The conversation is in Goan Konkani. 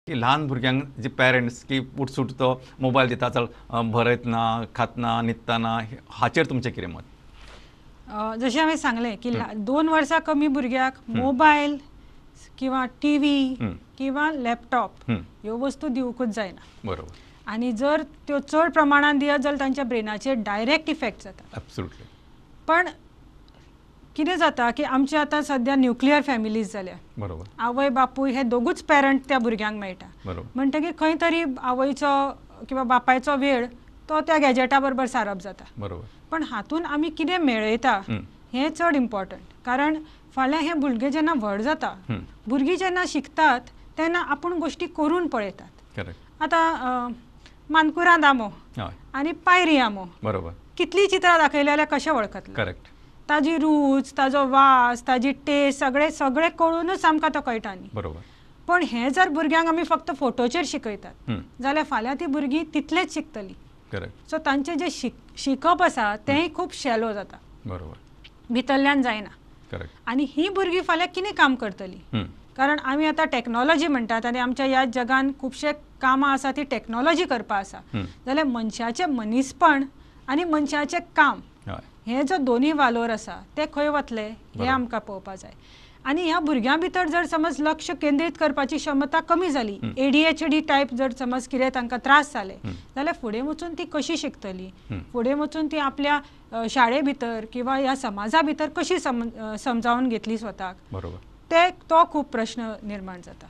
की ल्हान भुरग्यांक जी पेरंट्स की उठसूट तो मोबायल दिता, चल भरयतना, खातना, न्हिदतना, हाचेर तुमचें कितें मत? जशें हांवें सांगलें की 2 वर्सां कमी भुरग्याक मोबायल किंवा टीव्ही किंवा लॅपटॉप ह्यो वस्तू दिवंकूच जायना. बरोबर. आनी जर त्यो चड प्रमाणान दियत जाल्यार तांच्या ब्रेनाचेर डायरेक्ट इफेक्ट जाता. एब्सोल्युटली. पण कितें जाता की आमचे आतां सद्या न्युक्लियर फॅमिलीज जाल्या. बरोबर. आवय बापूय हे दोगूच पेरंट त्या भुरग्यांक मेळटा. बरोबर. म्हणटकीर खंय तरी आवयचो किंवा बापायचो वेळ तो त्या गॅजेटा बरोबर सारप जाता. बरोबर. पण हातून आमी कितें मेळयता हें चड इम्पॉर्टंट, कारण फाल्यां हें भुरगें जेन्ना व्हड जाता, भुरगीं जेन्ना शिकतात तेन्ना आपूण गोश्टी करून पळयतात. करेक्ट. आतां मानकुराद आंबो आनी पायरी आंबो, बरोबर, कितलीं चित्रां दाखयलीं जाल्यार कशें वळखतलें? करेक्ट. ताजी रूच, ताजो वास, ताजी टेस्ट, सगळें सगळें कळूनच आमकां तो कळटा न्ही. बरोबर. पण हें जर भुरग्यांक आमी फक्त फोटोचेर शिकयतात जाल्यार फाल्यां ती भुरगीं तितलेंच शिकतलीं. करेक्ट. सो तांचें जें शिकप आसा तेंय खूब शॅलो जाता. बरोबर. भितरल्यान जायना. करेक्ट. आनी ही भुरगीं फाल्यां कितें काम करतलीं? कारण आमी आतां टॅक्नोलॉजी म्हणटात आनी आमच्या ह्या जगान खुबशे कामां आसा ती टॅक्नोलॉजी करपा आसा, जाल्यार मनशाचें मनीसपण आनी मनशाचें काम हे जो दोनूय वालोर आसा ते खंय वतले हे आमकां पळोवपा जाय. आनी ह्या भुरग्यां भितर जर समज लक्ष केंद्रीत करपाची क्षमता कमी जाली, ADHD type जर समज कितें तांकां त्रास जाले जाल्यार फुडें वचून ती कशी शिकतली, फुडें वचून ती आपल्या शाळे भितर किंवा ह्या समाजा भितर कशी समजावन घेतली स्वताक, बरोबर, ते तो खूब प्रश्न निर्माण जाता.